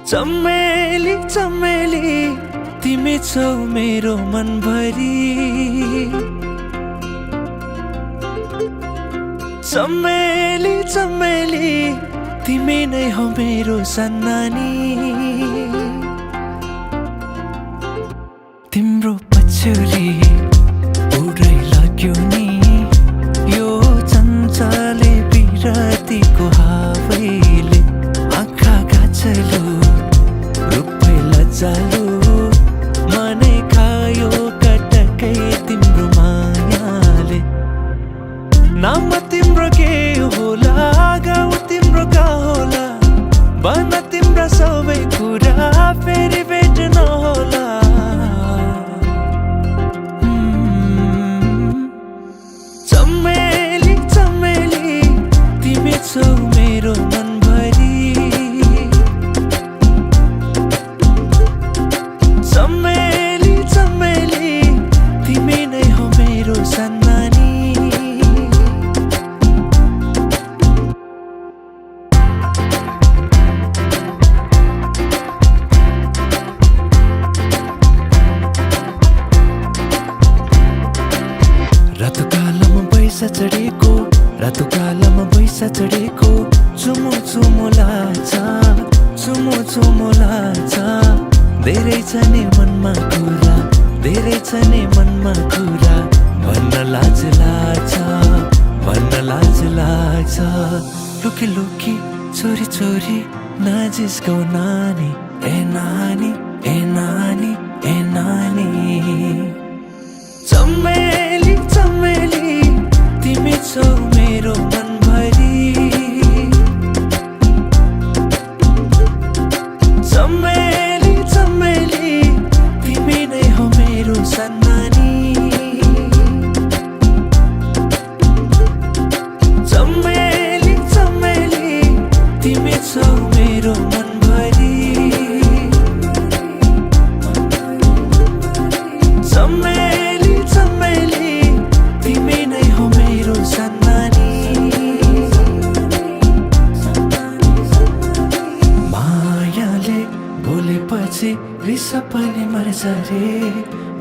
चमेली चमेली तिमी छौ मेरो मनभरि। चमेली चमेली तिमी नै हो मेरो सन्नानी। तिम्रो पछ्यौरी उडै लाग्यो नि यो चञ्चले बिरतीको हावैले। आँखा गाछलो रूपै लज्जालु मनै खायो कटकै तिम्रो मायाले। नाम तिम्रो के होला गाउँ तिम्रो का होला भन तिम्रो सबै कुरा फेरि भेट नहोला। चमेली चमेली तिमी छौ मेरो मनभरि। चमेली चमेली तिमी नै हो मेरो सन्नानी। रातोकालमा बैसा चढेको रातोकालमा बैसा चढेको चुमो चुमो लाग्छ चुमो चुमो लाग्छ। धेरै छ नि मनमा कुरा धेरै छ नि मनमा कुरा भन्न लाज लाग्छ भन्न लाज लाग्छ। लुकी लुकी चोरी चोरी नजिस्कौ नानी ए नानी ए नानी ए नानी। चमेली चमेली तिमी छौ मेरो मनभरि। चमेली चमेली तिमी नै हो मेरो सन्नानी। चमेली चमेली तिमी छौ मेरो मनभरि। चमेली चमेली तिमी नै हो मेरो सन्नानी। मायाले बोलेपछि रिस पनि मर्छ रे।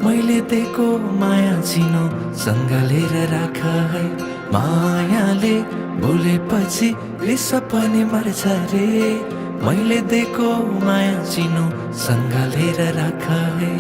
मैले दिएको माया चिनो सँगालेर राख है। मायाले बोलेपछि रिस पनि मर्छ रे। मैले दिएको माया चिनो सँगालेर राख है।